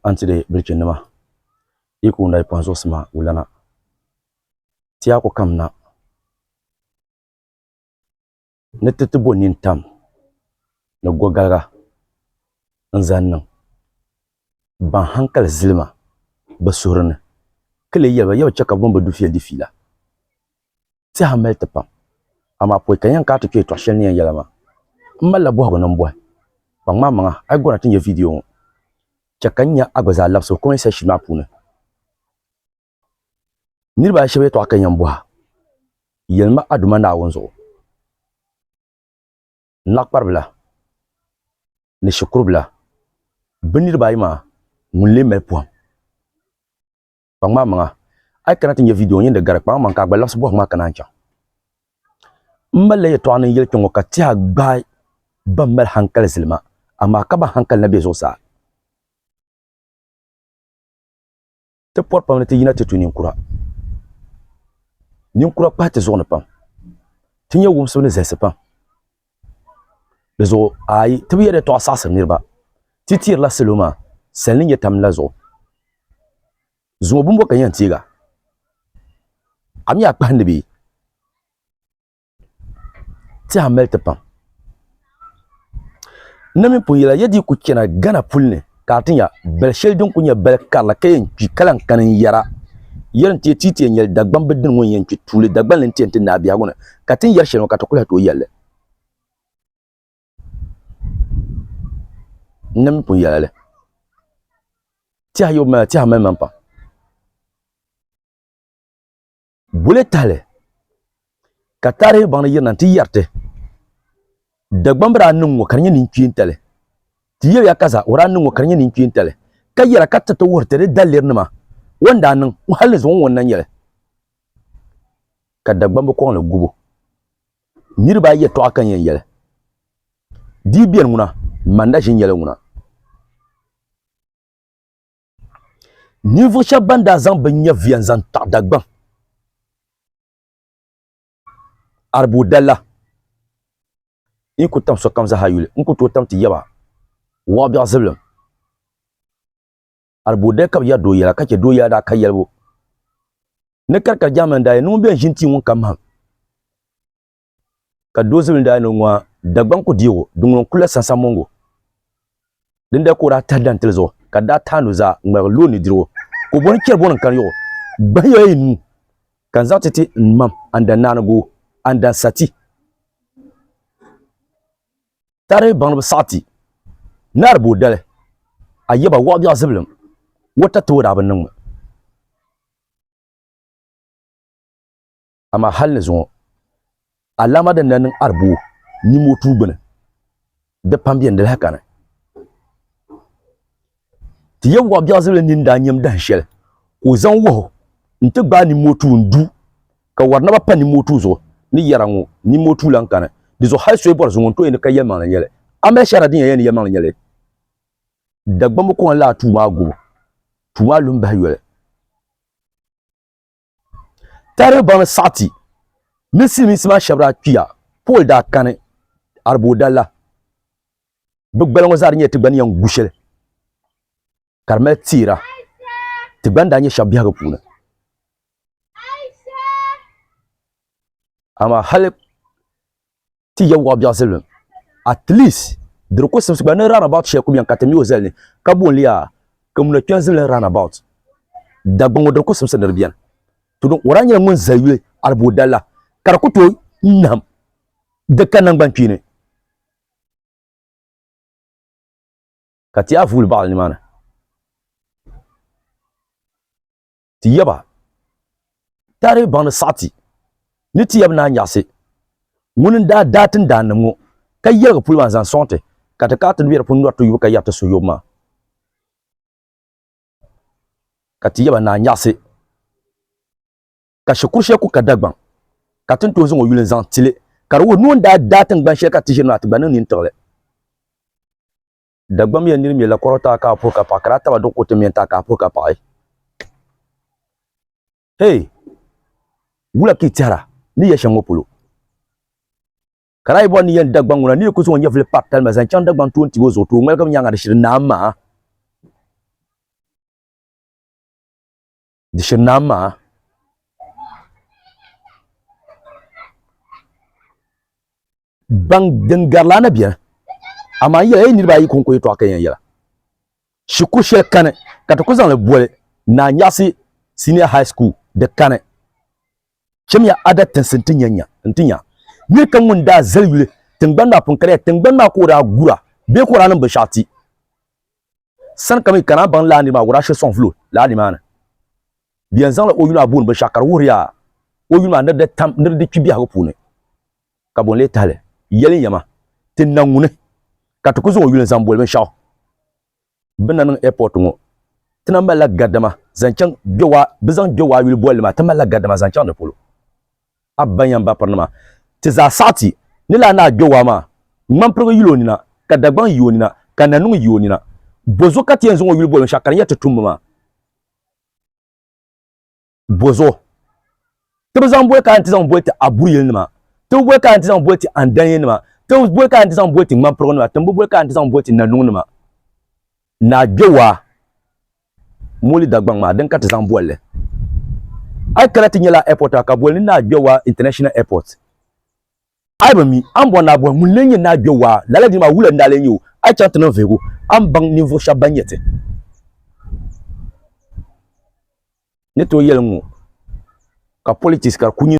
A ni ti di bilichinnima, yi ku wumdi a yi pɔhim zuɣusima wulana. Ti a ku kamina ni ti ti bo nintam ni gɔgaliga n-zaŋ niŋ ban hankali zilima bɛ suhuri ni, ka lee yɛli ba, Ya bi chɛ ka bɛ mini bɛ dufia di fiila. Tɛha mali ti pam, amaa pɔi ka n yɛn kana ti kpe yɛtɔɣ shɛli ni yɛn yɛla maa, m malila bɔhigu ni m bɔhi. Kpaŋmaŋ maŋa, a yi gɔrina ti nya vidiyo ŋɔ, chɛ ka n nya a gba zaa labisibu comment section maa puuni. Niriba ayi shɛba yɛtɔɣa ka n yɛn bɔhi a, yɛlima a Duuma Naawuni zuɣu, naɣikparibila ni shikurubila, bɛ niriba ayi maa ŋuni n-lee mali pɔhim? Kpaŋmaŋ maŋa, a yi kana ti nya vidiyo ŋɔ nyin di gari kpaŋ maŋ ka a gba labisi bɔhigu maa ka naan chaŋ. M malila yɛtɔɣa ni n yɛli kpɛŋɔ ka tɛha gbaai ban mali hankali zilima, amaa ka ban hankali na be zuɣusaa. Ti pɔri pam ni ti yina ti tu ninkura. Ninkura kpahi ti zuɣu ni pam. Ti nya wumsibu ni zalisi pam. Di zuɣu ayi ti bi yɛri yɛtɔɣa saɣisiri niriba. Ti teerila salo maa sali ni nyɛ tam la zuɣu. Zuŋɔ bumbo ka n yɛn teeg a? A mi a kpahindi bee? Tɛha mali ti pam. N na mi pun yɛla ya di ku chana Ghana puli ni ka a ti nya bali shɛli din ku nyɛ bali karili ka yɛn kpi ka lahi kani n-yɛra yɛri n-ti ti ti yɛn nyɛli Dagbamb dini ŋun yɛn kpi tuuli Dagbanli n-ti yɛn ti naai biɛhigu ni ka ti ni yɛri shɛli ŋɔ ka ti ku lahi tooi yɛli li. N na mi pun yɛla li. Tɛha yobu mali tɛha mali man pam. Bole tahili ka taarihi baŋdi yirina nti yɛri ti Dagbamba daa niŋ ŋɔ ka di nyɛ ninkpeentali. Ti yɛliya ka zaa o daa niŋ ŋɔ ka di nyɛ ninkpeentali ka yɛra ka tiriti wuhiri ti di dalirinima o ni daa niŋ hali ni zuŋɔ ŋɔ n-na nyɛli ka Dagbamba kɔŋ li gubu. Niriba ayi yɛtɔɣa ka n yɛn yɛli. Di yi beni ŋuna, man na ʒi n-yɛli ŋuna. Ninvuɣ shɛb bɛn daa zaŋ bɛ nyɛviya n-zaŋ taɣi Dagbaŋ Aribu dal la, n ku tam sokam zaa yuli, n ku tooi tam ti yaba wɔɣ biɛɣu zibilim. Aribu dali ka bɛ yɛri doo yɛla, ka chɛ doo yɛla daa ka yɛlibu. Ni karikari jaamani daa yɛli ni ŋun bɛn ʒi n-ti ŋun ka mahim. Ka doo zibili daa ni ŋɔ Dagbaŋ ku deeg o, din ŋuna n-kuli la Sansamongo. Dindali ka o daa tahi dantili zuɣu ka di daa tahi nuzaa ŋ-ŋmaligi looi nudirigu ka o bɔri n-chɛri bɔri n-kani yɔɣu gbahi ya yi nuu ka n zaŋ ti ti n mam Andan Naanigoo, Andan Sati. Taarihi baŋdiba saɣi ti ni a di booi dali a yaba wɔɣ biɛɣu zibilim o tatabo daa bi niŋmi. Amaa hal ni zuŋɔ, alaama din na niŋ Aribo nimmoo tuu gbini, di pam beni di lahi kani. Ti yab wɔɣ biɛɣu zibili nini daa nyam dahin shɛli, ka o zaŋ wɔhu nti gbaai nimmoo tuu n-du, ka wɔri naba pa nimmoo tuu zuɣu ni yɛra ŋɔ, Nimmoo tuu lan kani. Di zuɣu hal so yi bɔri zuŋɔ n-tooi ni ka yɛlimaŋli n-nyɛ li. A mali shɛhira din yɛn yɛli ni yɛlimaŋli n-nyɛ li? Dagbamba kɔŋ lala tuu maa gubu, tuu maa lu m-bahi yoli. Taarihi baŋdi saɣiti ni silimiinsi maa shɛba daa kpiya, Paul daa kani Aribo dali la. Bɛ gbala ŋɔ zaa di nyɛla ti gba ni yɛn gu shɛli ka di mali teera. Ti gba ni daa nyɛ shɛba biɛhigu puuni. Amaa hali ti ya wɔɣ biɛɣu zibilim at least di di ku simsi gba ni roundabout shɛli ku beni ka ti mi o zali ni ka booni li yaa Kamuna kpɛŋ zibilim roundabout Dagbaŋ ŋɔ di di ku simsi ni di beni to don o daa nyɛla ŋun zali yuli Aribo dali la ka di ku tooi nahim di ka naŋgban kpeeni ka ti yaa vuuli baɣali nimaani. Ti yaba taarihi baŋdi saɣiti ni ti yab Naa Nyaɣisi ŋuni n-daa daa tindaannim ŋɔ ka yɛligi puli maa n-zaŋ sɔŋ ti ka ti kana ti be di puuni nɔri ti yubu ka yɛri ti suhuyubu maa. Ka ti yaba Naa Nyaɣisi ka shikuru shɛli ku ka Dagbaŋ ka ti ni tooi zaŋ o yuli n-zaŋ ti li ka di wuhi ni o ni daa daa tiŋgbani shɛli ka ti ʒiri maa ti gba niŋ nini tiɣili. Dagbamb ya niri mi la kɔrɔ taa ka a puhi ka paɣi, ka daa taba duɣi kuriti mi n-taa ka a puhi ka paɣi. Hey! Wula ka yi tɛhira ni ya shɛm ŋɔ polo? Ka daa yi bɔri ni yɛn Dagbaŋ ŋuna ni yi ku zaŋ o nyɛvili pari talima zaŋ chaŋ Dagbaŋ toon tibo zuɣu, to o ŋmaligimi nyaaŋa di shiri naam maa. Di shiri naam maa. Baŋ din gari laa na beni, amaa n yɛla yi niriba ayi kɔŋko yɛtɔɣa ka yɛn yɛla. Shikuru shɛli kani ka ti ku zaŋ li boli Naa Nyaɣisi Senior High School, di kani. Chamiya Ada tinsi nti nya nya, nti nya nir kam ŋun daa zali yuli tiŋgbani maa pun kariya tiŋgbani maa ka o daa gura bee ka o daa niŋ binshɛɣu ti. Sani kam yi kana a baŋ lala niri maa o daa shiri sɔŋ vulo lala nimaani. Bɛ yɛn zaŋla o yuli maa booni binshɛɣu ka di wuhiri yaa o yuli maa ni di tam ni di kpi biɛhigu puuni. Ka bɔ n-lee tahili? Yɛli n yɛma, ti na ŋuni ka ti ku zaŋ o yuli n-zaŋ boli binshɛɣu? Bɛ na niŋ airport ŋɔ, ti na malila gadama zaŋ chaŋ Gbewaa, bɛ zaŋ Gbewaa yuli bolli maa, ti malila gadama zaŋ chaŋ di polo. A ba yɛn ba pirinima, ti zaa saɣi ti ni laa Naa Gbewaa maa, ŋmampirigu yili o nina, ka Dagbaŋ yi o nina, ka Nanuŋ yi o nina. Bɔzuɣu ka ti yɛn zaŋ o yuli boli binshɛɣu ka di nyɛ ti tumbu maa? Bɔzuɣu ti bi zaŋ boli ka a ti zaŋ boli ti Aburi yili nima, ti bi boli ka a ti zaŋ boli ti Andani nima, ti bi boli ka a ti zaŋ boli ti Ŋmampirigu nima, ti bi boli ka a ti zaŋ boli ti Nanuŋ nima. Naa Gbewaa Moli Dagbaŋ maa din ka ti zaŋ boli li. A yi kana ti nyɛla airport a ka boli ni Naa Gbewaa International Airport. A yi bi mi, a ni bɔri ni a bɔhi ŋun lee nyɛ Naa Gbewaa, lala dini maa wula n-daa lee nyɛ o? A yi chaŋ ti niŋ vihigu, a ni baŋ ninvuɣ shɛba ban nyɛ ti. Ni tooi yɛli ŋ-ŋɔ ka politics ka di ku nyɛ.